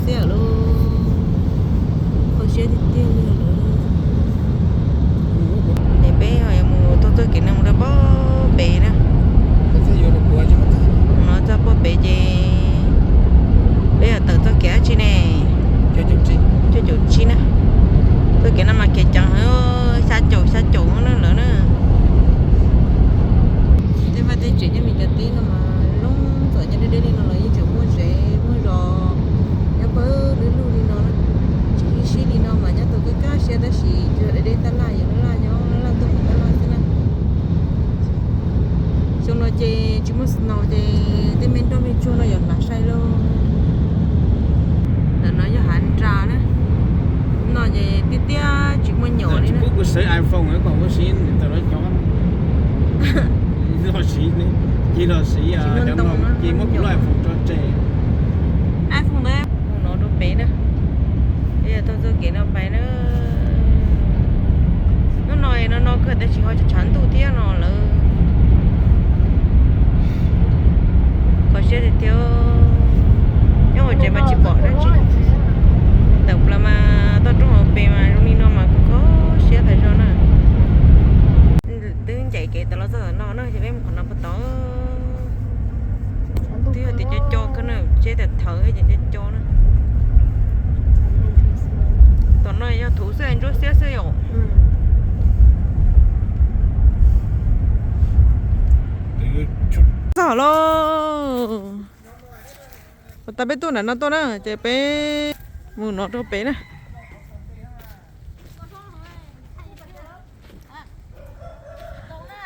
Tiag lauj, kho siab tiag tiag li lawm. Es peb ho yuav mus taug txoj kev no mus rau pob pem na. No txog pob pem ces peb yuav tawm txoj kev dab tsi ne? Cuaj caum tsib na. Txoj kev no mas kev ceev heev, xya caum xya caum na lawm na. Tej vaj tej tsev nyob Mes Kas teb no mas zoo txom nyem deb deb li no los yeej tseem muaj zej muaj zos nyob pawg lug lug li no na. Tseem ib sib li no mas nyob tau kaj kaj siab tab sis yog deb deb tab laj yog laj laj nyob laj laj tuaj mus tab laj xwb na. Xyoo no ces tsis muaj snow ces tej me nroj me tsuag no yuav hlav sai lauj. Ntawm no yog hav nras na. No ces tiag tiag tsis muaj nyuam li na. Kuv sawv iPhone kom ua siv tawm los cov los siv, ces los siv, ces muab kuv lub iPhone tso tseg. iPhone ntawd mus no rau pem na. Yog taug txoj kev no pais na. Hnub no no no kawg tab sis ho tshav ntuj thiab no lawm. Kho siab tiag tiag. Nyob hauv tsev mas tsis pom dab tsi. Tawm plaws mas toj roob hauv pes mas zoo li no mas kuj kho siab tas zog na. Twb ncaim kev tawm los txog tom no na ces peb mus qhov no puag tod. Twb yog tias co co kawg na, tsheb tawm thawv ces co co na. Tom no yog thuv xwb, ntsuab xiab xwb yom. Txog lauj. Ua tas peb tuaj nram no tuaj na ces peb mus no rau pem na.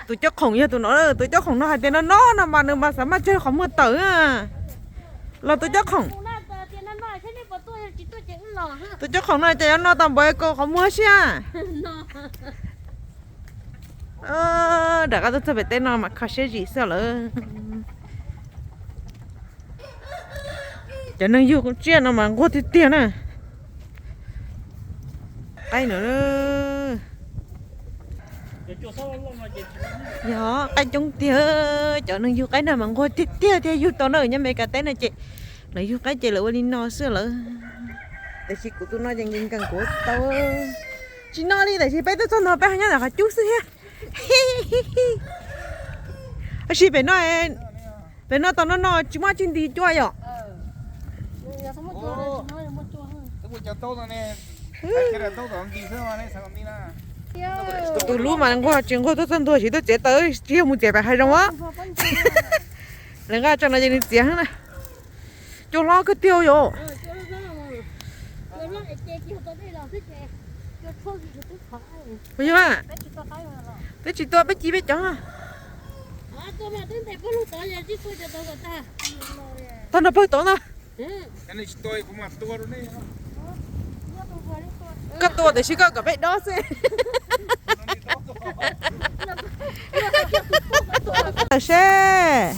Tus cob khoom yog tus no, tus cob khoom no hais tias no no no mas nws mas xav maj tsawg qhov muag tawm na. Los tus cob khoom, tus cob khoom no ces yuav no tau npaum li kaus qhov muag siab. Rov qab tuaj txog pem teb no mas kho siab zim xwb lawm. Cov neeg yug tsiaj no mas nquag tiag tiag na. Qaib no, yog qaib coob tiag. Cov neeg yug qaib no mas nquag tiag tiag thiaj yug tau na. Nyob Mes Kas teb no ces lawv yug qaib ces lawv ua li no xwb lawm. Tiam sis kuv tus no ces nkees nkees kuv tsis tau. Tsis no li, tiam sis peb tuaj txog no peb ho nyob ntawm qhov cub xwb thiab. Tab sis pem no, pem no tom no no tsis muaj tsi nti cua yom. Tus lub mas nquag tsis nquag tuaj txog ntua tsis tuaj txiav taws, tsis yog mus txiav pem hav zoov a. Lawv nqa tso no ces nws txiav na. Cua hlob kawg tiag yom. Puas yog? Peb tsis tua, peb ci peb cov. Tag nrho pawg tod ntag. Koj tua tiam sis koj kom peb dob xwb. Tawm seb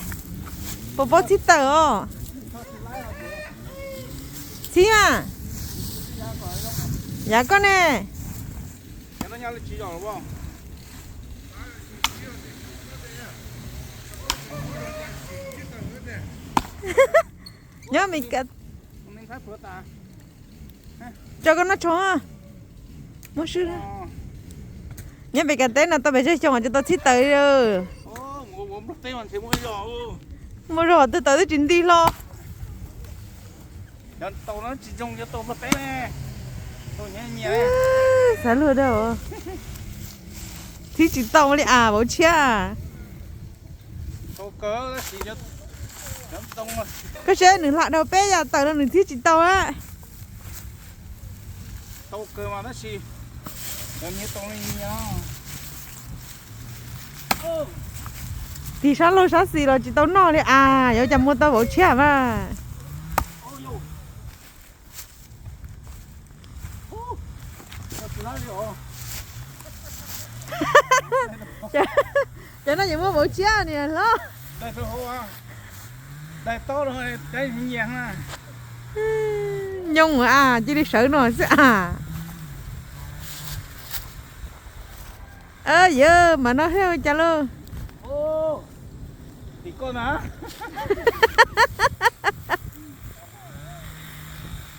puas paub txhib taws os. Txhib mas, yav koj ne. Nyob Mes Kas, tso koj noj tshauv. Muab swb. Nyob Mes Kas teb no tau pes tsawg xyoo tsis tau txhib taws li. Muaj zog twb taws twb tsis nti hlo. Xav luag da, txhib tsis tau li as vauv tshiab. Koj saib nws hla dhau peb yam taws los nws txhib tsis tau a. Tig sab laug sab xis los tsis tau noj li as, yuav cas muag tau vauv tshiab mas. Cov no yeej muaj vauv tshiab niam hlob. Nyob as cia li sawv no xwb as. Yawg mas no thiab ua cas lauj? Tim koj na.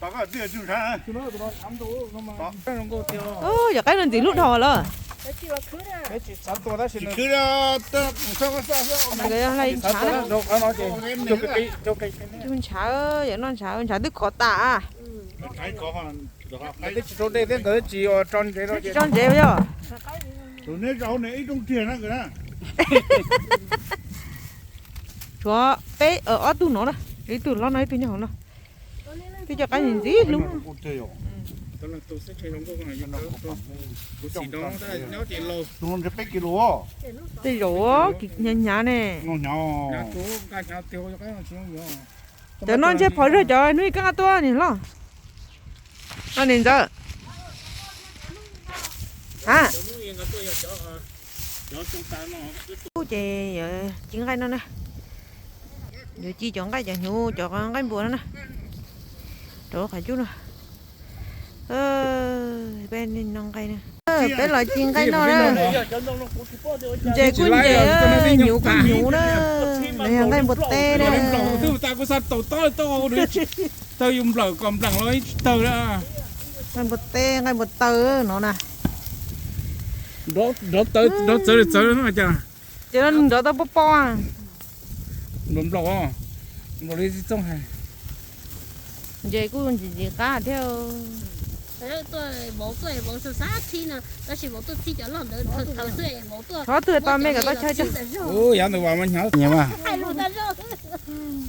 Cov qaib no ntxim hlub dhau lawm. Ntshav na. Ntshav, ntshav twb khov tas. Tsis tso ntsev yog. Tshuav peb, ob tug no na, ib tug hlob no ib tug nyob hauv no. Twb cov qaib ntxim hlub. Tej zaum hnyav hnyav ne. Cov no ntshe phov zog cov hnub ib kab tuaj niam hlob. No niam ntxawm. A, ces yuav ci nqaij no na. Yuav ci cov nqaij cov hnyuv cov nqaij npua no na. Rau qhov cub no. Peb no nqaij na. Peb los ci nqaij no na. Ntses kuj ntses, hnyuv kuj hnyuv na. Yog nqaij npua teb na. Nqaij npua teb, nqaij npua taw no na. Nrov txawv txawv no cas. Ces nrov tau pob pob. Nplaum nplaum, nplaum li txooj hais. Ntses kuj ntxim ntxim qab thiab. Vauv tuaj, vauv tuaj, vauv xav xav txhib no, tab sis vauv tuaj txhib cov loj ntawd thaum xwb, vauv tuaj. Qhov twg tau me kom tau chaw cog. Ub, yav ntawd vas mas hnyav nyam mas.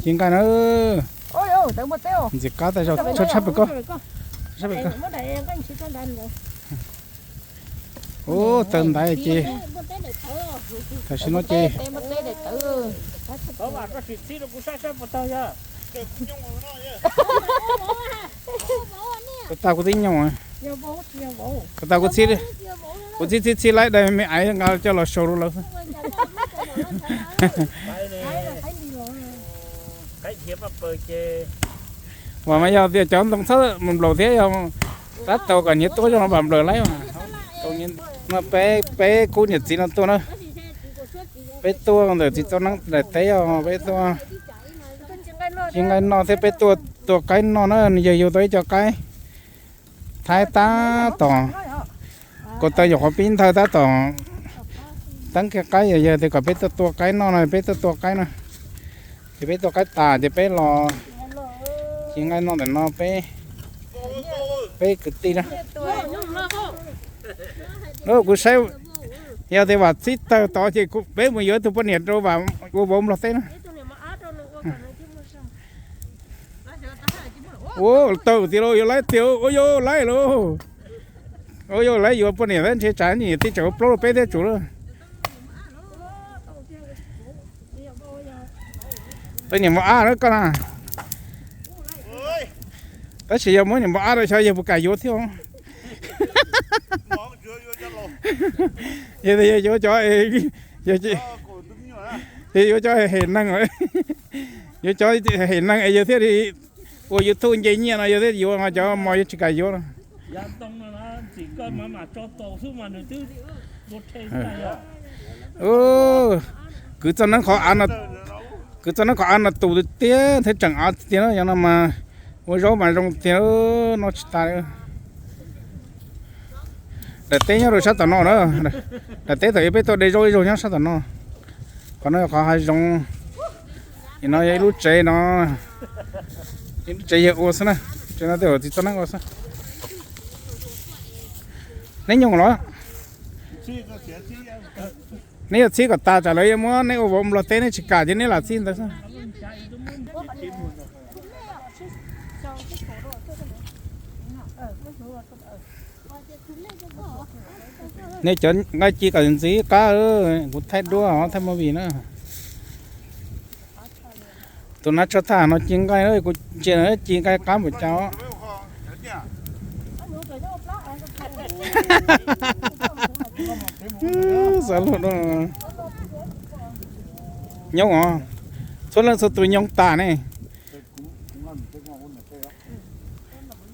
Ci nqaij na. Ntxim qab tas zog, tshab tshab pem ko. Tshab pem ko. Ub, taw ntaiv ces tam sim no ces kuv tag kuv tib nyoog, kuv tag kuv txhib, kuv txhib txhib txhib laib dai me aiv nqa coj los sau rau lawv. Vam mas yog tias cov ntoo txhob mus nplaum thiab, yog tab tau kom nyiaj tuaj zog no vam nplaum laib mas. No peb, peb khub niam txiv no tuaj na, peb tuaj ntawm txiv txoj neeb daim teb os, peb tuaj ci nqaij noj thiab peb tuaj tua qaib noj na, nws yog yug tau ib co qaib Thaib tab tom, kuv tau nyuam qhuav pib nthaw tab tom teeb kiag qaib, yog tias kom peb tuaj tua qaib noj no, peb tuaj tua qaib no. Ces peb tua qaib tas ces peb los ci nqaij noj ntawm no peb, peb kwv tij na. Kuv saib, Yog tias Vam txib tawg tod ces peb mus yuav tus poj niam rau Vam ua vauv Nplog teb na. Ua tawg tiag lauj, yuav laib tiag, ua yuav laib lauj. Ua yuav laib yuav poj niam thiab ntshe tsam niam tij tseem ua plaub rau peb thiab tsuv lauj. Tus niam mos ab na koj na. Tab sis yog muab niam mos ab rau xyov yawg puas kam yuav thiab. Yog tias yog yuav cov, yuav cov hem neeg, yuav cov hem neeg es yawg thiaj li ua YouTube nce nyiaj no yawg thiaj yuav, ho cov mos yawg tsis kam yuav no. Kwv txoj neeb qhov, kwv txoj neeb qhov av no tus tiag thiab tseem av tiag na, yog no mas ua zaub mas zoo tiag, noj tsis tas li. Daim teb nyob rau sab tom no na. Daim teb thaum ub peb tuaj de zaub ib zaug nyob sab tom no. Qhov no yog qhov hav zoov. No yog ib lub tsev no, ib lub tsev yawg ua xwb na. Tsev no tej zaum txiv txoj neeb ua xwb. Neb nyoog los? Neb yuav txhib kom tas tsam lawv yuav muab neb ua vauv Nplog teb, neb tsis kam ces neb lam txhib ntawd xwb. Nej cov nqaij ci kom ntxiv qab, kuv thaij duab os, thaij movie na. Tus nab tsho thaj no ci nqaij, kuv ntsia ci nqaij qab npaum cas os. Xav luag no. Nyob os, txhua leej txhua tus nyoog tas ne.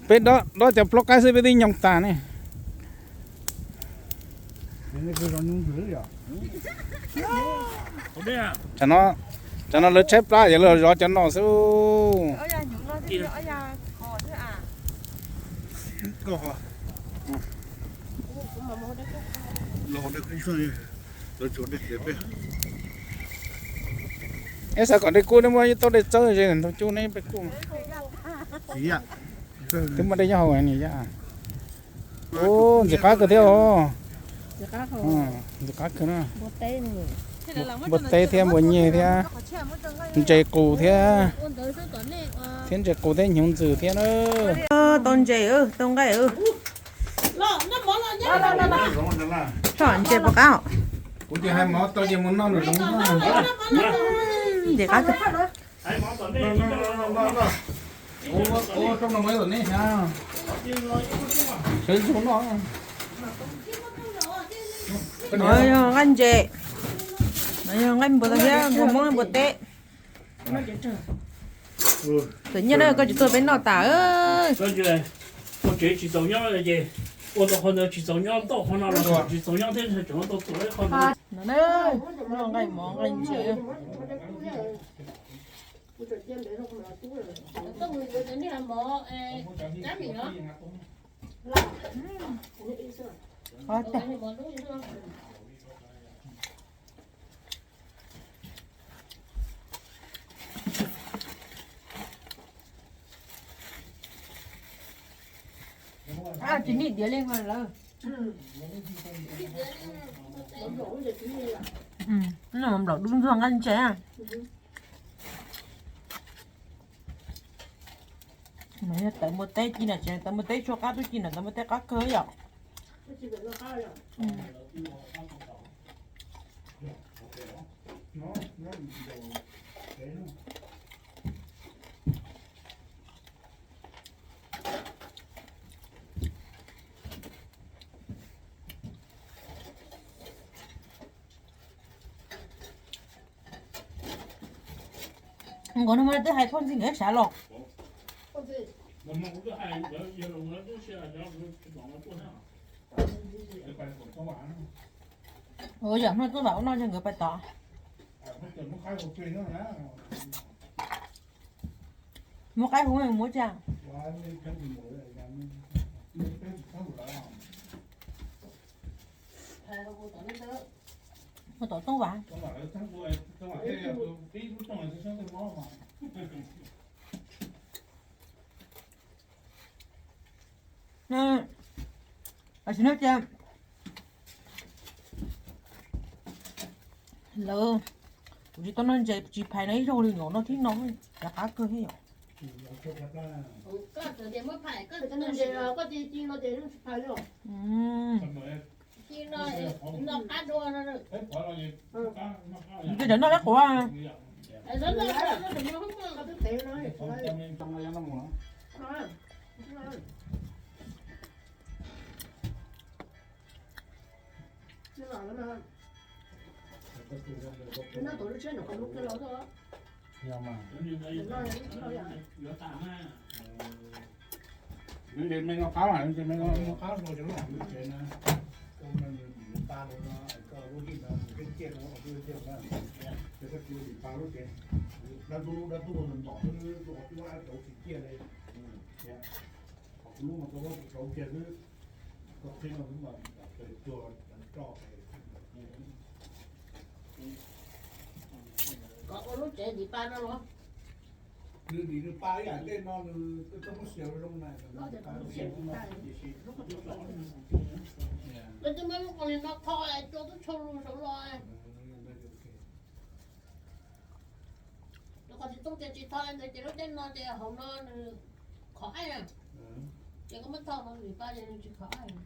Peb dob cov plaub qaib xwb peb twb nyoog tas ne. Tam no lawv tshaib plab ces lawv zov cov no xwb. Eb, xav kom dej kub, neb muab ib tug dej txawb ze ntug cub neb peb kub. Twb muaj dej nyob hauv ni yaj. Ntxim qab kawg thiab os. Ntxim qab kawg na. Npua teb thiab npua nyeg thiab ntses qus thiab, thiab ntses qus thiab hnyuv ntxwm thiab na. Tau ntses, tau nqaij. Tso ntses puas qab? Kuv ces hais mov tau ces mus noj nram zoov. Ntxim qab kawg. Ua rooj no muaj ib tom nej xyav, sawv ntsuag noj. No yog nqaij ntses, no yog nqaij npua thiab npua Hmoob npua teb. Txawm nyiaj na koj tsis tuaj peb noj tas. Ua tsev tsis txaus nyob ces ua tau qhov ntawd tsis txaus nyob, tau qhov no los tsis txaus nyob thiab, tseem tau tuav ib qho ntawd. No na, noj nqaij mov nqaij ntses. Tsis nim diav li lawm. Nplaum dub ntxuag nqaij ntses. Tawv npua teb ci na, tawv npua teb tshuab qab tub ci na, tawv npua teb qab kawg yom. Nkawd no mas twb hais phauj ntxhib nkawd sawv los. Ua yam no tuaj vam ua noj yog nkawd pais tod. Muab qaib hu muab tsa. Hu tom Tooj Vam. Tam sim no ces Lawv, kuv tsis tau noj ntses tsis phais no ib zaug li, no noj thib no, rov qab kawg thiab yom. Noj qab dua, noj qab dua. Noj qab dua. Nws me no qab mas, nws me no qab los cov lub hauv lub tsev na, koj nws pa rau no, koj lub hib no nws keej ciaj rau ob lub tiag na, ces koj tsis ua dim pa lub tsev, dab ntub dab ntub ntom xwb, koj tsis ua dab rauv tsis ciaj li. Qhov kuv lub mas koj muab rauv kiag xwb, koj qhib no xwb mas pes tuag roj. Koj ua lub tsev dim pa no los? Nws dim nws pa ib yam tej no nws koj muab xiav zoo na. Koj twb muab lub qos li no tho es cua tub tshau lug saud los. Lub qos tsis txooj tias tsis tho li ntawd ces lub caij no ces hauv no nws khov aib na. Ces koj muab tho hauv dim pa ces nws tsis khov aib.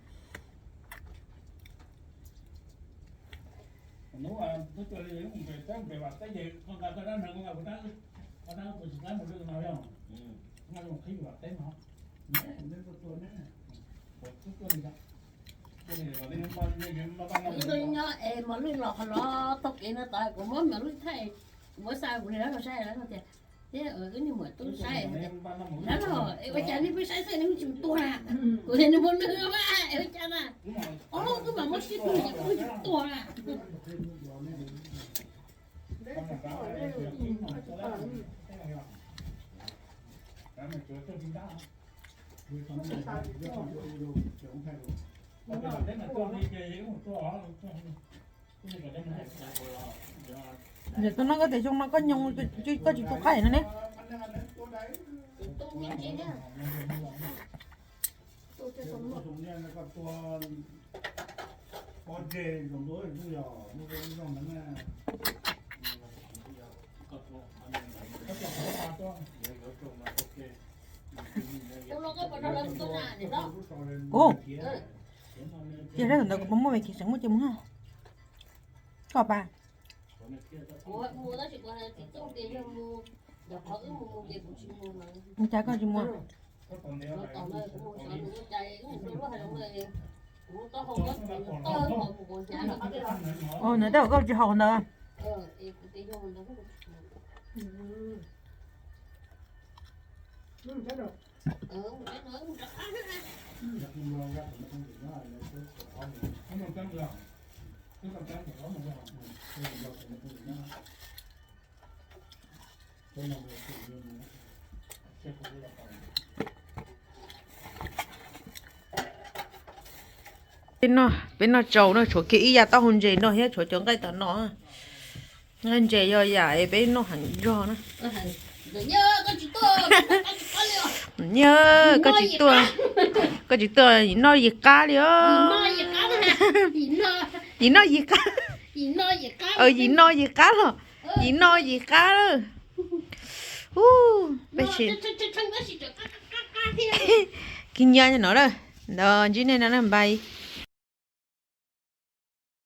Hnub twb cua li mus pem teb pem vam teb ces koj nqa koj dab neeg, koj nqa kuv dab, koj dab tus tsis dab mus lwj no yog, nqa mus qhib vam teb no. Nyob es mos lwj los qhov no tau kev no tod kuv muab mos lwj thaij, kuv muab xa kuv niam dab laug saib, dab laug tias, thiab wb niag muam tub saib, dab laug es ua cas nej pheej saib xwb nej tsis mus tua na? Kuv tias nws muaj lwj mas es ua cas na? Ob hnub twb mam muab sib tug ces kuv tsis mus tua na. Yog koj noj koj tes xyoo no koj nyoog, koj tsis tu qaib no ne? Kuv, ces rau ntawd kuv puas muaj me kev seev muaj ces mus no? Koj pa. Cas koj tsis muaj? Ntawd koj tsis haus ntawd. Peb noj, peb noj tsau no tshuav kiag ib yav taub hau ntses no thiab tshuav cov nqaij tom no. Nqaij ntses yog yam peb noj heev zog na. Nyiaj, koj tsis tuaj, koj tsis tuaj, yim noj yim qab li os. Yim noj yim qab. Yim noj yim qab los. Yim noj yim qab lawm. Ub, peb tsis, kis nyiaj no na. Ntawd ntsib nej no na, npais.